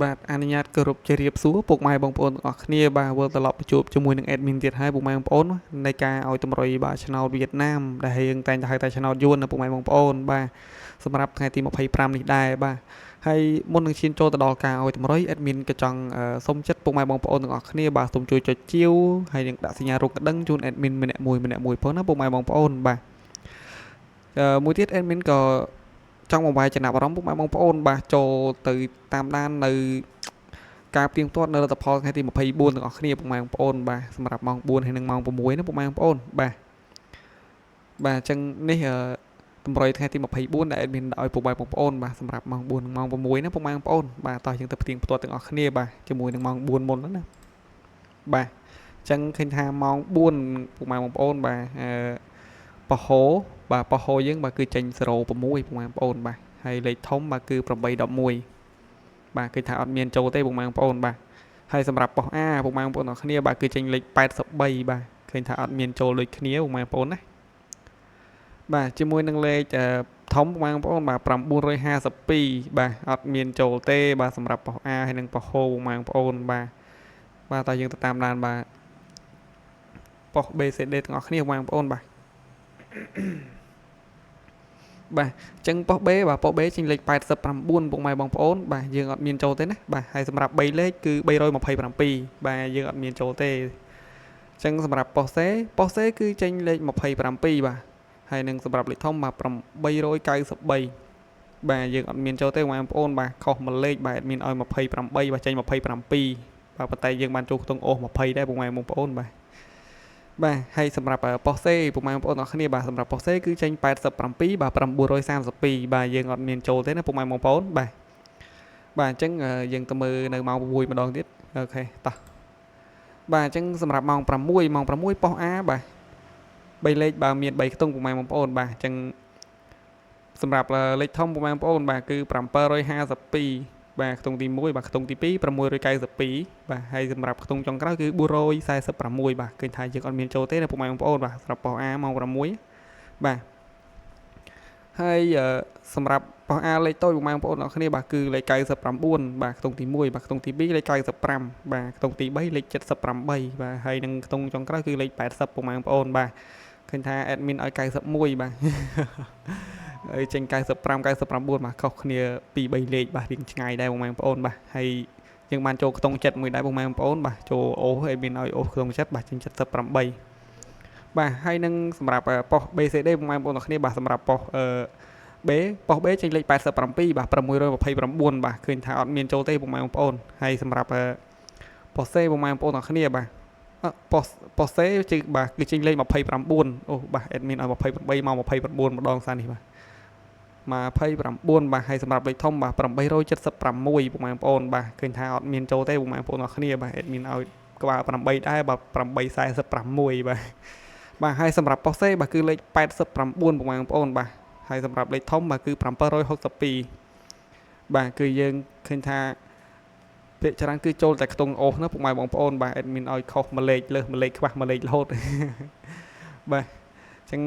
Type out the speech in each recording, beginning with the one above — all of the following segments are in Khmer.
បាទអនុញ្ញាតគោរពជម្រាបសួរពុកម៉ែបងប្អូនទាំងអស់គ្នាបាទវិលត្រឡប់មកជួបជាមួយនឹង admin ទៀតហើយពុកម៉ែបងប្អូននៃការឲ្យតម្រុយបាទឆ្នោតវៀតណាមដែលយើងតែងតែហៅថាឆ្នោតយួនណាពុកម៉ែបងប្អូនបាទសម្រាប់ថ្ងៃទី25នេះដែរបាទហើយមុននឹងឈានចូលទៅដល់ការឲ្យតម្រុយ admin ក៏ចង់សូមចិត្តពុកម៉ែបងប្អូនទាំងអស់គ្នាបាទសូមជួយចុចជាវហើយនឹងដាក់សញ្ញារូបកណ្ដឹងជូន admin ម្នាក់មួយម្នាក់មួយផងណាពុកម៉ែបងប្អូនបាទមួយទៀត admin ក៏ចង់បង្វែរចំណាប់អារម្មណ៍ពុកម៉ែបងប្អូនបាទចូលទៅតាមដាននៅការផ្ទៀងផ្ទាត់នៅលទ្ធផលថ្ងៃទី24ទាំងអស់គ្នាពុកម៉ែបងប្អូនបាទសម្រាប់ម៉ោង4ហើយនិងម៉ោង6ណាពុកម៉ែបងប្អូនបាទបាទអញ្ចឹងនេះតម្រុយថ្ងៃទី24ដែល admin ឲ្យពុកម៉ែបងប្អូនបាទសម្រាប់ម៉ោង4និងម៉ោង6ណាពុកម៉ែបងប្អូនបាទតោះយើងទៅផ្ទៀងផ្ទាត់ទាំងអស់គ្នាបាទជាមួយនឹងម៉ោង4មុនណាបាទអញ្ចឹងឃើញថាម៉ោង4ពុកម៉ែបងប្អូនបាទអឺប៉ហោបាទប៉ហោយើងបាទគឺចេញ06ពុកម៉ែបងប្អូនបាទហើយលេខធំបាទគឺ811បាទគឺថាអត់មានចូលទេពុកម៉ែបងប្អូនបាទហើយសម្រាប់ប៉ុស្តិ៍ A ពុកម៉ែបងប្អូនអរគ្នាបាទគឺចេញលេខ83បាទឃើញថាអត់មានចូលដូចគ្នាពុកម៉ែបងប្អូនណាបាទជាមួយនឹងលេខធំពុកម៉ែបងប្អូនបាទ952បាទអត់មានចូលទេបាទសម្រាប់ប៉ុស្តិ៍ A ហើយនិងប៉ុស្តិ៍ ហូពុកម៉ែបងប្អូនបាទបាទតើយើងទៅតាមដានបាទប៉ុស្តិ៍ BCD ទាំងអស់គ្នាពុកម៉ែបងប្អូនបាទបាទអញ្ចឹងប៉ុស្តិ៍ B បាទប៉ុស្តិ៍ B ចេញលេខ89ពុកម៉ែបងប្អូនបាទយើងអត់មានចូលទេណាបាទហើយសម្រាប់3លេខគឺ327បាទយើងអត់មានចូលទេអញ្ចឹងសម្រាប់ប៉ុស្តិ៍ C ប៉ុស្តិ៍ C គឺចេញលេខ27បាទហើយនឹងសម្រាប់លេខធំបាទ893បាទយើងអត់មានចូលទេបងប្អូនបាទខុសមួយលេខបាទមានឲ្យ28បាទចេញ27បាទប៉ុន្តែយើងបានចូលខ្ទង់អូស20ដែរពុកម៉ែបងប្អូនបាទបាទហើយសម្រាប់ប៉ុស្តិ៍ C ពុកម៉ែបងប្អូនអរគ្នាបាទសម្រាប់ប៉ុស្តិ៍ C គឺចេញ87បាទ932បាទយើងអត់មានចូលទេណាពុកម៉ែបងប្អូនបាទបាទអញ្ចឹងយើងទៅមើលនៅម៉ោង6ម្ដងទៀតអូខេតោះបាទអញ្ចឹងសម្រាប់ម៉ោង6ម៉ោង6ប៉ុស្តិ៍ A បាទ3លេខបាទមាន3ខ្ទង់ពុកម៉ែបងប្អូនបាទអញ្ចឹងសម្រាប់លេខធំពុកម៉ែបងប្អូនបាទគឺ752បាទខ្ទង់ទី1បាទខ្ទង់ទី2 692បាទហើយសម្រាប់ខ្ទង់ចុងក្រោយគឺ446បាទឃើញថាយើងអត់មានចូលទេណាពុកម៉ែបងប្អូនបាទសម្រាប់ប៉ុស្តិ៍ A ម៉ោង6បាទហើយសម្រាប់ប៉ុស្តិ៍ A លេខតូចពុកម៉ែបងប្អូនអរគ្នាបាទគឺលេខ99បាទខ្ទង់ទី1បាទខ្ទង់ទី2លេខ95បាទខ្ទង់ទី3លេខ78បាទហើយនឹងខ្ទង់ចុងក្រោយគឺលេខ80ពុកម៉ែបងប្អូនបាទឃើញថា admin ឲ្យ91បាទហើយចេញ95 99បាទខុសគ្នា2 3លេខបាទរៀងឆ្ងាយដែរបងប្អូនបាទហើយយើងបានចូលខ្ទង់ចិត្តមួយដែរបងប្អូនបាទចូលអូស admin ឲ្យអូសខ្ទង់ចិត្តបាទចេញ78បាទហើយនឹងសម្រាប់ប៉ុស្តិ៍ BCD បងប្អូនទាំងគ្នាបាទសម្រាប់ប៉ុស្តិ៍ B ប៉ុស្តិ៍ B ចេញលេខ87បាទ629បាទឃើញថាអត់មានចូលទេបងប្អូនហើយសម្រាប់ប៉ុស្តិ៍ C បងប្អូនទាំងគ្នាបាទប៉ុស្តិ៍ C ជិះបាទគឺចេញលេខ29អូបាទ admin ឲ្យ28មក29ម្ដងសារនេះបាទ29បាទហើយសម្រាប់លេខធំបាទ876ពុកម៉ែបងប្អូនបាទឃើញថាអត់មានចូលទេពុកម៉ែបងប្អូនអរគ្នាបាទ admin ឲ្យក្បាល8ដែរបាទ846បាទបាទហើយសម្រាប់ប៉ុស្តិ៍ C បាទគឺលេខ89ពុកម៉ែបងប្អូនបាទហើយសម្រាប់លេខធំបាទគឺ762បាទគឺយើងឃើញថាភាគច្រើនគឺចូលតែខ្ទង់អូសណាពុកម៉ែបងប្អូនបាទ admin ឲ្យខុសមួយលេខលើសមួយលេខខ្វះមួយលេខរហូតបាទអញ្ចឹង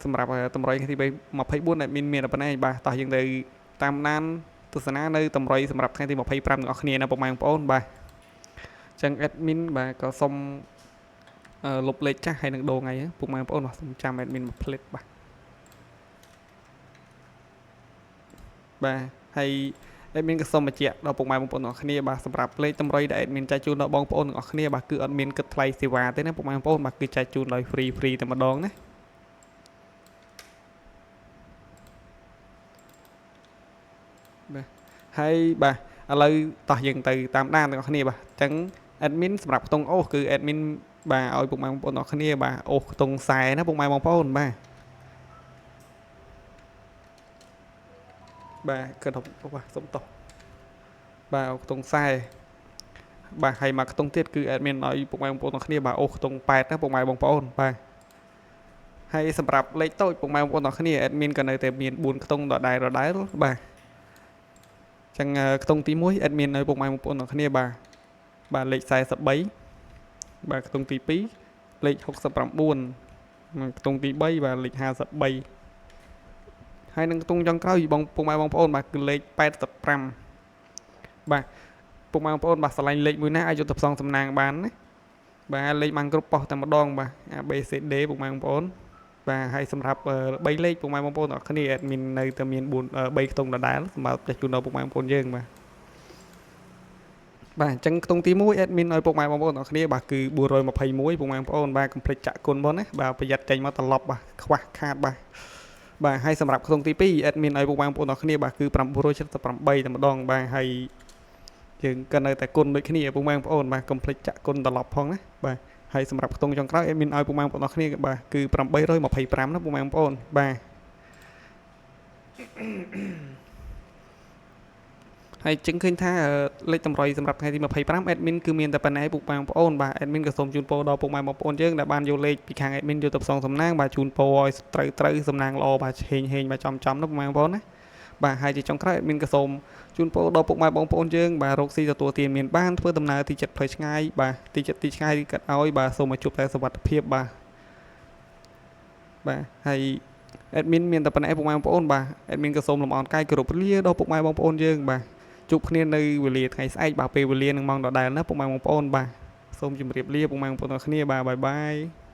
សម្រាប់តម្រុយថ្ងៃទី24 admin មានប៉ុណ្ណេះបាទតោះយើងទៅតាមដានទស្សនានៅតម្រុយសម្រាប់ថ្ងៃទី25ទាំងអស់គ្នាណាពុកម៉ែបងប្អូនបាទអញ្ចឹង admin បាទក៏សុំលុបលេខចាស់ហើយនឹងដូរថ្ងៃពុកម៉ែបងប្អូនបាទសូមចាំ admin មួយផ្លេតបាទបាទហើយ admin ក៏សូមបញ្ជាក់ដល់ពុកម៉ែបងប្អូនទាំងអស់គ្នាបាទសម្រាប់លេខតម្រុយដែល admin ចែកជូនដល់បងប្អូនទាំងអស់គ្នាបាទគឺអត់មានគិតថ្លៃសេវាទេណាពុកម៉ែបងប្អូនបាទគឺចែកជូនដោយ free free តែម្ដងណាបាទហើយបាទឥឡូវតោះយើងទៅតាមដានទាំងអស់គ្នាបាទអញ្ចឹង admin សម្រាប់ខ្ទង់អូសគឺ admin បាទឲ្យពុកម៉ែបងប្អូនទាំងអស់គ្នាបាទអូសខ្ទង់ខ្សែណាពុកម៉ែបងប្អូនបាទបាទគិតបាទសុំតោះបាទខ្ទង់ខ្សែបាទហើយមកខ្ទង់ទៀតគឺ admin ឲ្យពុកម៉ែបងប្អូនទាំងគ្នាបាទអូសខ្ទង់8ណាពុកម៉ែបងប្អូនបាទហើយសម្រាប់លេខតូចពុកម៉ែបងប្អូនទាំងគ្នា admin ក៏នៅតែមាន4ខ្ទង់ដដែលដដែលបាទចឹងខ្ទង់ទី1 admin ឲ្យពុកម៉ែបងប្អូនទាំងគ្នាបាទបាទលេខ43បាទខ្ទង់ទី2លេខ69ខ្ទង់ទី3បាទលេខ53ហើយនឹងខ្ទង់ចុងក្រោយបងពុកម៉ែបងប្អូនបាទគឺលេខ85 បាទពុកម៉ែបងប្អូនបាទស្រឡាញ់លេខមួយណាអាចយកទៅផ្សងសំណាងបានណាបាទលេខបានគ្រប់ប៉ុស្តិ៍តែម្ដងបាទ A B C D ពុកម៉ែបងប្អូនបាទហើយសម្រាប់3លេខពុកម៉ែបងប្អូនទាំងអស់គ្នា admin នៅតែមាន4 3ខ្ទង់ដដែលសម្រាប់ចាស់ជូនដល់ពុកម៉ែបងប្អូនយើងបាទបាទអញ្ចឹងខ្ទង់ទី1 admin ឲ្យពុកម៉ែបងប្អូនទាំងអស់គ្នាបាទគឺ421ពុកម៉ែបងប្អូនបាទកុំភ្លេចចាក់គុណបងណាបាទប្រយ័ត្នចេញមកត្រឡប់បាទខ្វះខាតបាទបាទហើយសម្រាប់ខ្ទង់ទី2 admin ឲ្យពុកម៉ែបងប្អូនទាំងអស់គ្នាបាទគឺ978តែម្ដងបាទហើយយើងក៏នៅតែគុណដូចគ្នាពុកម៉ែបងប្អូនបាទកុំភ្លេចចាក់គុណត្រឡប់ផងណាបាទហើយសម្រាប់ខ្ទង់ចុងក្រោយ admin ឲ្យពុកម៉ែបងប្អូនទាំងអស់គ្នាបាទគឺ825ណាពុកម៉ែបងប្អូនបាទហើយចឹងឃើញថាលេខតម្រុយសម្រាប់ថ្ងៃទី25 admin គឺមានតែប៉ុណ្ណេះពុកម៉ែបងប្អូនបាទ admin ក៏សូមជូនពរដល់ពុកម៉ែបងប្អូនយើងដែលបានយកលេខពីខាង admin យកទៅផ្សងសំណាងបាទជូនពរឲ្យត្រូវត្រូវសំណាងល្អបាទហេងហេងបាទចំចំណាពុកម៉ែបងប្អូនណាបាទហើយជាចុងក្រោយ admin ក៏សូមជូនពរដល់ពុកម៉ែបងប្អូនយើងបាទរកស៊ីទទួលទានមានបានធ្វើដំណើរទីចិត្តផ្លូវឆ្ងាយបាទទីចិត្តទីឆ្ងាយកាត់ឲ្យបាទសូមឲ្យជួបតែសុវត្ថិភាពបាទបាទហើយ admin មានតែប៉ុណ្ណេះពុកម៉ែបងប្អូនបាទ admin ក៏សូមលំអរកាយគោរពលាដល់ពុកម៉ែបងប្អូនយើងបាទជួបគ្នានៅវេលាថ្ងៃស្អែកបាទពេលវេលានឹងម៉ោងដដែលណាពុកម៉ែបងប្អូនបាទសូមជម្រាបលាពុកម៉ែបងប្អូនទាំងគ្នាបាទ bye bye។